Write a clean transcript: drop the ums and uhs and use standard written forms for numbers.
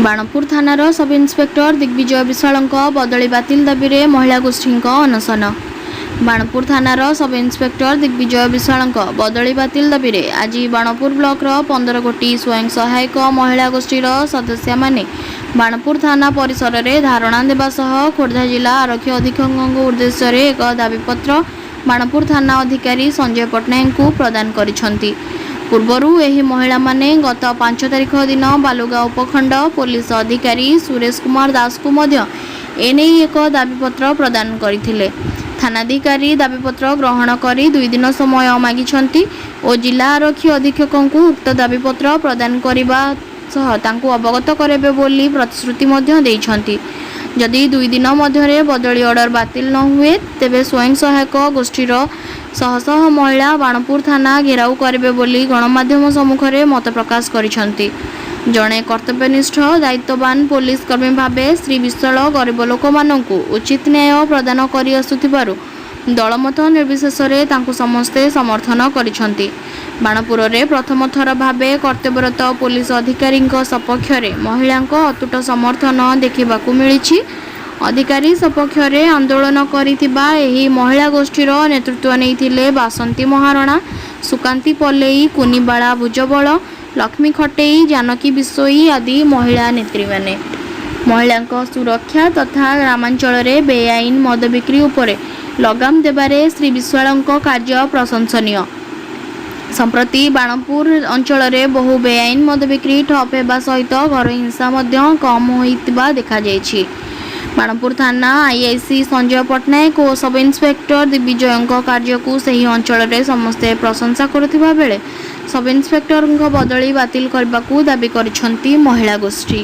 ବାଣପୁର ଥାନାର sub inspector Digvijaya ବିଶ୍ୱାଳଙ୍କ ବଦଳି ବାତିଲ ଦାବିରେ ମହିଳା ଗୋଷ୍ଠୀଙ୍କ ଅନଶନ। ବାଣପୁର ଥାନାର ସବ୍ ଇନ୍ସପେକ୍ଟର ଦିଗ୍ବିଜୟ ବିଶ୍ୱାଳଙ୍କ ବଦଳି ବାତିଲ ଦାବିରେ ଆଜି ବାଣପୁର ବ୍ଲକର 15 ଗୋଟି ସ୍ୱୟଂ ସହାୟକ ମହିଳା ଗୋଷ୍ଠୀର ସଦସ୍ୟାମାନେ ବାଣପୁର ଥାନା ପରିସରରେ ଧାରଣା ଦେବା ସହ ଖୋର୍ଦ୍ଧା ଜିଲ୍ଲା ଆରକ୍ଷୀ ଅଧୀକ୍ଷକଙ୍କ ଉଦ୍ଦେଶ୍ୟରେ ଏକ ଦାବିପତ୍ର ବାଣପୁର ଥାନା ଅଧିକାରୀ ସଞ୍ଜୟ ପଟ୍ଟନାୟକଙ୍କୁ ପ୍ରଦାନ କରିଛନ୍ତି। ପୂର୍ବରୁ ଏହି ମହିଳାମାନେ ଗତ 5 ତାରିଖ ଦିନ ବାଲୁଗାଁ ଉପଖଣ୍ଡ ପୋଲିସ ଅଧିକାରୀ ସୁରେଶ କୁମାର ଦାସଙ୍କୁ ମଧ୍ୟ ଏନେଇ ଏକ ଦାବିପତ୍ର ପ୍ରଦାନ କରିଥିଲେ। ଥାନାଧିକାରୀ ଦାବିପତ୍ର ଗ୍ରହଣ କରି 2 ଦିନ ସମୟ ମାଗିଛନ୍ତି ଓ ଜିଲ୍ଲା ଆରକ୍ଷୀ ଅଧୀକ୍ଷକଙ୍କୁ ଉକ୍ତ ଦାବିପତ୍ର ପ୍ରଦାନ କରିବା ସହ ତାଙ୍କୁ ଅବଗତ କରାଇବେ ବୋଲି ପ୍ରତିଶ୍ରୁତି ମଧ୍ୟ ଦେଇଛନ୍ତି। ଯଦି 2 ଦିନ ମଧ୍ୟରେ ବଦଳି ଅର୍ଡର ବାତିଲ ନ ହୁଏ, ତେବେ ସ୍ୱୟଂ ସହାୟକ ଗୋଷ୍ଠୀର ଶହ ଶହ ମହିଳା ବାଣପୁର ଥାନା ଘେରାଉ କରିବେ ବୋଲି ଗଣମାଧ୍ୟମ ସମ୍ମୁଖରେ ମତ ପ୍ରକାଶ କରିଛନ୍ତି। ଜଣେ କର୍ତ୍ତବ୍ୟନିଷ୍ଠ, ଦାୟିତ୍ୱବାନ ପୋଲିସ କର୍ମୀ ଭାବେ ଶ୍ରୀ ବିଶ୍ୱାଳ ଗରିବ ଲୋକମାନଙ୍କୁ ଉଚିତ ନ୍ୟାୟ ପ୍ରଦାନ କରିଆସୁଥିବାରୁ ଦଳମତ ନିର୍ବିଶେଷରେ ତାଙ୍କୁ ସମସ୍ତେ ସମର୍ଥନ କରିଛନ୍ତି। ବାଣପୁରରେ ପ୍ରଥମ ଥର ଭାବେ କର୍ତ୍ତବ୍ୟରତ ପୋଲିସ ଅଧିକାରୀଙ୍କ ସପକ୍ଷରେ ମହିଳାଙ୍କ ଅତୁଟ ସମର୍ଥନ ଦେଖିବାକୁ ମିଳିଛି। ଅଧିକାରୀ ସପକ୍ଷରେ ଆନ୍ଦୋଳନ କରିଥିବା ଏହି ମହିଳା ଗୋଷ୍ଠୀର ନେତୃତ୍ୱ ନେଇଥିଲେ ବାସନ୍ତୀ ମହାରଣା, ସୁକାନ୍ତି ପଲେଇ, କୁନିବାଳା ଭୁଜବଳ, ଲକ୍ଷ୍ମୀ ଖଟେଇ, ଜାନକୀ ବିଷୋୟୀ ଆଦି ମହିଳା ନେତ୍ରୀମାନେ। ମହିଳାଙ୍କ ସୁରକ୍ଷା ତଥା ଗ୍ରାମାଞ୍ଚଳରେ ବେଆଇନ ମଦ ବିକ୍ରି ଉପରେ ଲଗାମ ଦେବାରେ ଶ୍ରୀ ବିଶ୍ୱାଳଙ୍କ କାର୍ଯ୍ୟ ପ୍ରଶଂସନୀୟ। ସମ୍ପ୍ରତି ବାଣପୁର ଅଞ୍ଚଳରେ ବହୁ ବେଆଇନ ମଦ ବିକ୍ରି ଠପ୍ ହେବା ସହିତ ଘରୋଇ ହିଂସା ମଧ୍ୟ କମ୍ ହୋଇଥିବା ଦେଖାଯାଇଛି। ବାଣପୁର ଥାନା ଆଇଆଇସି ସଞ୍ଜୟ ପଟ୍ଟନାୟକ ଓ ସବ୍ ଇନ୍ସପେକ୍ଟର ଦିଗ୍ବିଜୟଙ୍କ କାର୍ଯ୍ୟକୁ ସେହି ଅଞ୍ଚଳରେ ସମସ୍ତେ ପ୍ରଶଂସା କରୁଥିବା ବେଳେ ସବ୍ ଇନ୍ସପେକ୍ଟରଙ୍କ ବଦଳି ବାତିଲ କରିବାକୁ ଦାବି କରିଛନ୍ତି ମହିଳା ଗୋଷ୍ଠୀ।